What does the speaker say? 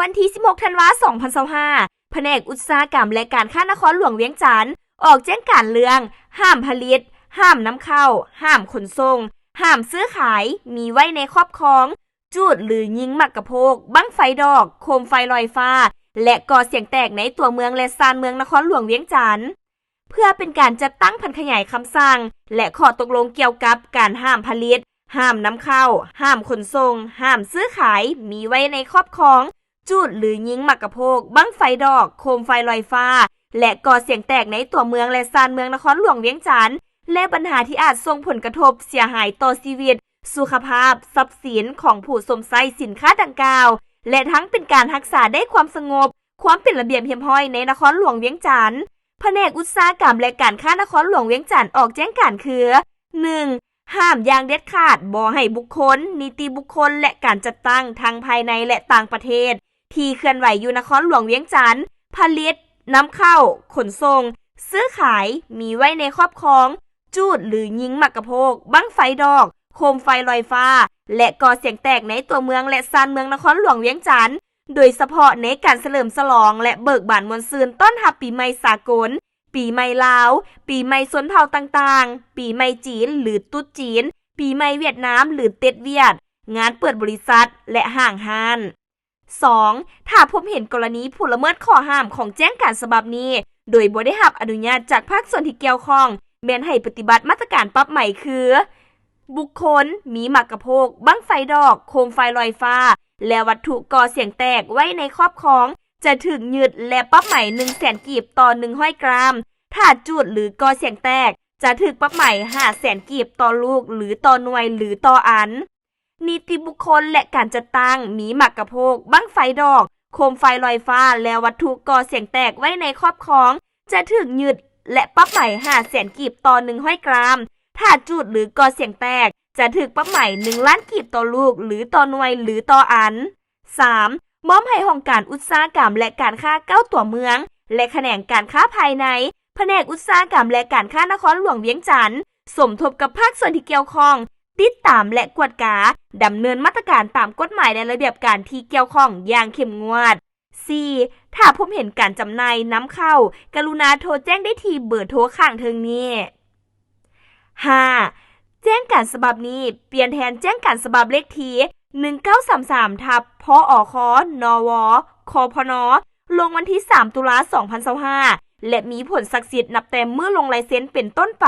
ວັນທີສິບຫົກ ທັນວາ ສອງພັນຊາວຫ້າ ພະແນກອຸດສາຫະກຳ ແລະ ການຄ້ານະຄອນຫຼວງວຽງຈັນ ອອກແຈ້ງການເລື່ອງ ຫ້າມຜະລິດ, ຫ້າມນຳເຂົ້າ, ຫ້າມຂົນສົ່ງ, ຫ້າມຊື້ຂາຍ, ມີໄວ້ໃນຄອບຄອງ, ຈູດ ຫຼື ຍິງໝາກກະໂພກ, ບັ້ງໄຟດອກ, ໂຄມໄຟລອຍຟ້າ ແລະ ກໍ່ສຽງແຕກໃນຕົວເມືອງ ແລະ ຊານເມືອງນະຄອນຫຼວງວຽງຈັນ. ເພື່ອເປັນການຈັດຕັ້ງຜັນຂະຫຍາຍຄຳສັ່ງ ແລະ ຂໍ້ຕົກລົງກ່ຽວກັບການຫ້າມຜະລິດ, ຫ້າມນຳເຂົ້າ, ຫ້າມຂົນສົ່ງ, ຫ້າມຊື້ຂາຍ, ມີໄວ້ໃນຄອບຄອງ, ຈູດ ຫຼື ຍິງໝາກກະໂພກ, ບັ້ງໄຟດອກ, ໂຄມໄຟລອຍຟ້າ ແລະ ກໍ່ສຽງແຕກໃນຕົວເມືອງ ແລະ ຊານເມືອງນະຄອນຫຼວງວຽງຈັນ ແລະ ບັນຫາທີ່ອາດສົ່ງຜົນກະທົບເສຍຫາຍຕໍ່ຊີວິດ, ສຸຂະພາບ, ຊັບສິນຂອງຜູ້ຊົມໃຊ້ສິນຄ້າດັ່ງກ່າວ ແລະ ທັງເປັນການຮັກສາໄດ້ຄວາມສະຫງົບ, ຄວາມເປັນລະບຽບຮຽບຮ້ອຍໃນນະຄອນຫຼວງວຽງຈັນ. ພະແນກອຸດສາຫະກຳ ແລະ ການຄ້ານະຄອນຫຼວງວຽງຈັນອອກແຈ້ງການຄື ໜຶ່ງ ຫ້າມຢ່າງເດັດຂາດບໍ່ໃຫ້ບຸກຄົນ, ນິຕິບຸກຄົນ ແລະ ການຈັດຕັ້ງທັງພາຍໃນ ແລະ ຕ່າງປະເທດ ທີ່ເຄື່ອນໄຫວຢູ່ນະຄອນຫຼວງວຽງຈັນ ຜະລິດ, ນຳເຂົ້າ, ຂົນສົ່ງ, ຊື້ຂາຍ, ມີໄວ້ໃນຄອບຄອງ, ຈູດ ຫຼື ຍິງໝາກກະໂພກ, ບັ້ງໄຟດອກ, ໂຄມໄຟລອຍຟ້າ ແລະ ກໍ່ສຽງແຕກໃນຕົວເມືອງ ແລະ ຊານເມືອງນະຄອນຫຼວງວຽງຈັນ, ໂດຍສະເພາະໃນການສະເຫຼີມສະຫຼອງ ແລະ ເບີກບານມ່ວນຊື່ນຕ້ອນຮັບປີໃໝ່ສາກົນ, ປີໃໝ່ລາວ, ປີໃໝ່ຊົນເຜົ່າຕ່າງໆ, ປີໃໝ່ຈີນ ຫຼື ຕຸດຈີນ, ປີໃໝ່ຫວຽດນາມ ຫຼື ເຕັດຫວຽດ, ງານເປີດບໍລິສັດ ແລະ ຫ້າງຮ້ານ. ສອງ ຖ້າພົບເຫັນກໍລະນີຜູ້ລະເມີດຂໍ້ຫ້າມຂອງແຈ້ງການສະບັບນີ້ ໂດຍບໍ່ໄດ້ຮັບອະນຸຍາດຈາກພາກສ່ວນທີ່ກ່ຽວຂ້ອງ ແມ່ນໃຫ້ປະຕິບັດມາດຕະການປັບໃໝຄື ບຸກຄົນ ມີໝາກກະໂພກ, ບັ້ງໄຟດອກ, ໂຄມໄຟລອຍຟ້າ ແລະ ວັດຖຸກໍ່ສຽງແຕກໄວ້ໃນຄອບຄອງ ຈະຖືກຍຶດ ແລະ ປັບໃໝໜຶ່ງແສນກີບຕໍ່ໜຶ່ງຮ້ອຍກຣາມ, ຖ້າຈູດ ຫຼື ກໍ່ສຽງແຕກ ຈະຖືກປັບໃໝຫ້າແສນກີບຕໍ່ລູກ ຫຼື ຕໍ່ໜ່ວຍ ຫຼື ຕໍ່ອັນ. ນິຕິບຸກຄົນ ແລະ ການຈັດຕັ້ງ ມີໝາກກະໂພກ, ບັ້ງໄຟດອກ, ໂຄມໄຟລອຍຟ້າ ແລະ ວັດຖຸກໍ່ສຽງແຕກໄວ້ໃນຄອບຄອງ ຈະຖືກຍຶດ ແລະ ປັບໃໝຫ້າແສນກີບຕໍ່ໜຶ່ງຮ້ອຍກຣາມ, ຖ້າຈູດ ຫຼື ກໍ່ສຽງແຕກ ຈະຖືກປັບໃໝໜຶ່ງລ້ານກີບຕໍ່ລູກ ຫຼື ຕໍ່ໜ່ວຍ ຫຼື ຕໍ່ອັນ. ສາມ ມອບໃຫ້ຫ້ອງການອຸດສາຫະກຳ ແລະ ການຄ້າເກົ້າຕົວເມືອງ ແລະ ຂະແໜງການຄ້າພາຍໃນ, ພະແນກອຸດສາຫະກຳ ແລະ ການຄ້ານະຄອນຫຼວງວຽງຈັນ ສົມທົບກັບພາກສ່ວນທີ່ກ່ຽວຂ້ອງ ຕິດຕາມ ແລະ ກວດກາ, ດຳເນີນມາດຕະການຕາມກົດໝາຍ ແລະ ລະບຽບການທີ່ກ່ຽວຂ້ອງຢ່າງເຂັ້ມງວດ. ສີ່ ຖ້າພົບເຫັນການຈຳໜ່າຍນຳເຂົ້າ, ກະລຸນາໂທແຈ້ງໄດ້ທີ່ເບີໂທຂ້າງເທິງນີ້. ຫ້າ ແຈ້ງການສະບັບນີ້ປ່ຽນແທນແຈ້ງການສະບັບເລກທີ ໜຶ່ງເກົ້າສາມສາມ ທັບ ພອຄ ນວ ຄພນ ລົງວັນທີ ສາມ ຕຸລາ ສອງພັນຊາວຫ້າ ແລະ ມີຜົນສັກສິດນັບແຕ່ມື້ລົງລາຍເຊັນເປັນຕົ້ນໄປ.